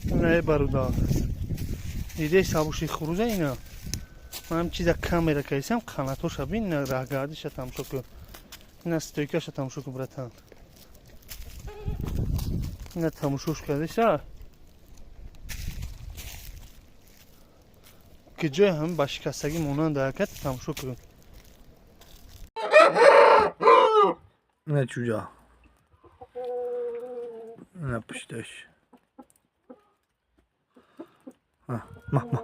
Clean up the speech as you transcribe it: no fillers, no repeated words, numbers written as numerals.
Ина, бародар, дидаи сабуши хуруза? Ина, ман чиза камера кайсам, қанатоша бин, ина, раҳгардиша тамошо кун, ина, стойкаша тамошо кун, братан, ина, тамошош кардиса, ки ҷои ҳам ба шикастагӣ монанд ҳаракат, тамошо кун. Ина чӯҷа. Ина пушташ. Ма, ма, ма.